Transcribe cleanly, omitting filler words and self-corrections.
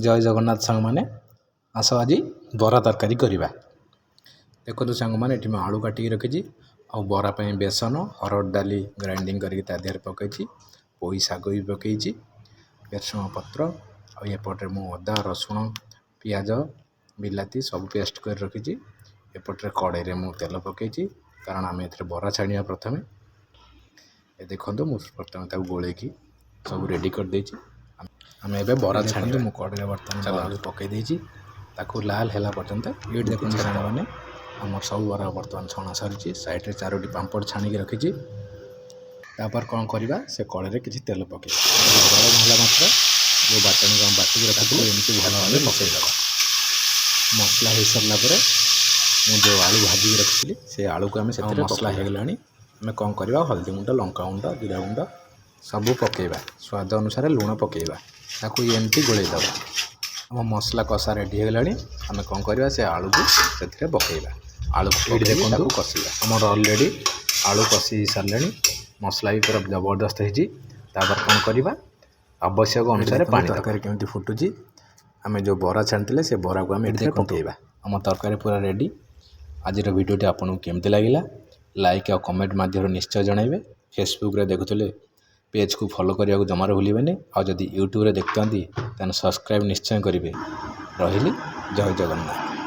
ଜୟ ଜଗନ୍ନାଥ ସାଙ୍ଗମାନେ, ଆସ ଆଜି ବରା ତରକାରୀ କରିବା। ଦେଖନ୍ତୁ ସାଙ୍ଗମାନେ, ଏଠି ମୁଁ ଆଳୁ କାଟିକି ରଖିଛି ଆଉ ବରା ପାଇଁ ବେସନ, ହରଡ଼ ଡାଲି ଗ୍ରାଇଣ୍ଡିଙ୍ଗ କରିକି ତା ଦେହରେ ପକାଇଛି, ପୋଇ ଶାଗ ବି ପକାଇଛି, ଭେରସୁଙ୍ଗା ପତ୍ର, ଆଉ ଏପଟରେ ମୁଁ ଅଦା, ରସୁଣ, ପିଆଜ, ବିଲାତି ସବୁ ପେଷ୍ଟ କରି ରଖିଛି। ଏପଟରେ କଡ଼େଇରେ ମୁଁ ତେଲ ପକାଇଛି, କାରଣ ଆମେ ଏଥିରେ ବରା ଛାଣିବା ପ୍ରଥମେ। ଏ ଦେଖନ୍ତୁ, ମୁଁ ପ୍ରଥମେ ତାକୁ ଗୋଳେଇକି ସବୁ ରେଡ଼ି କରିଦେଇଛି। ଆମେ ଏବେ ବରା ଛାଣିବା। ମୁଁ କଡ଼େଇରେ ବର୍ତ୍ତମାନ ବରାକୁ ପକାଇ ଦେଇଛି, ତାକୁ ଲାଲ ହେଲା ପର୍ଯ୍ୟନ୍ତ। ଏଇଠି ଦେଖନ୍ତୁ ସାଙ୍ଗମାନେ, ଆମର ସବୁ ବରା ବର୍ତ୍ତମାନ ଛଣା ସରିଛି। ସାଇଡ଼୍ରେ ଚାରୋଟି ପାମ୍ପଡ଼ ଛାଣିକି ରଖିଛି। ତାପରେ କ'ଣ କରିବା? ସେ କଡ଼େଇରେ କିଛି ତେଲ ପକାଇବା। ଗରମ ହେଲା ମାତ୍ରେ ଯେଉଁ ବାଟଣକୁ ଆମେ ବାଟିକି ରଖିଥିଲୁ, ଏମିତି ଭଲ ଭାବେ ପକାଇଦେବା। ମସଲା ହେଇସାରିଲା ପରେ ମୁଁ ଯେଉଁ ଆଳୁ ଭାଜିକି ରଖିଥିଲି, ସେ ଆଳୁକୁ ଆମେ ସେଥିରେ। ମସଲା ହେଇଗଲାଣି, ଆମେ କ'ଣ କରିବା? ହଳଦୀ ଗୁଣ୍ଡ, ଲଙ୍କା ଗୁଣ୍ଡ, ଜିରା ଗୁଣ୍ଡ ସବୁ ପକାଇବା, ସ୍ୱାଦ ଅନୁସାରେ ଲୁଣ ପକାଇବା, ତାକୁ ଏମିତି ଗୋଳେଇ ଦେବା। ଆମ ମସଲା କଷା ରେଡ଼ି ହେଇଗଲାଣି। ଆମେ କ'ଣ କରିବା? ସେ ଆଳୁକୁ ସେଥିରେ ପକାଇବା। ଆଳୁକୁ ଏଇଠି ଦେଖନ୍ତୁ, କଷିବା। ଆମର ଅଲରେଡ଼ି ଆଳୁ କଷି ସାରିଲେଣି, ମସଲା ବି ପୁରା ଜବରଦସ୍ତ ହେଇଛି। ତାପରେ କ'ଣ କରିବା? ଆବଶ୍ୟକ ଅନୁସାରେ ପାଣି। ତରକାରୀ କେମିତି ଫୁଟୁଛି। ଆମେ ଯେଉଁ ବରା ଛାଣିଥିଲେ, ସେ ବରାକୁ ଆମେ ଏଥିରେ ପକାଇବା। ଆମ ତରକାରୀ ପୁରା ରେଡ଼ି। ଆଜିର ଭିଡ଼ିଓଟି ଆପଣଙ୍କୁ କେମିତି ଲାଗିଲା, ଲାଇକ୍ ଆଉ କମେଣ୍ଟ ମାଧ୍ୟମରେ ନିଶ୍ଚୟ ଜଣାଇବେ। ଫେସବୁକ୍ରେ ଦେଖୁଥିଲେ ପେଜ୍କୁ ଫଲୋ କରିବାକୁ ଜମାରୁ ଭୁଲିବେନି, ଆଉ ଯଦି ୟୁଟ୍ୟୁବରେ ଦେଖୁଥାନ୍ତି, ତାହେଲେ ସବସ୍କ୍ରାଇବ୍ ନିଶ୍ଚୟ କରିବେ। ରହିଲି, ଜୟ ଜଗନ୍ନାଥ।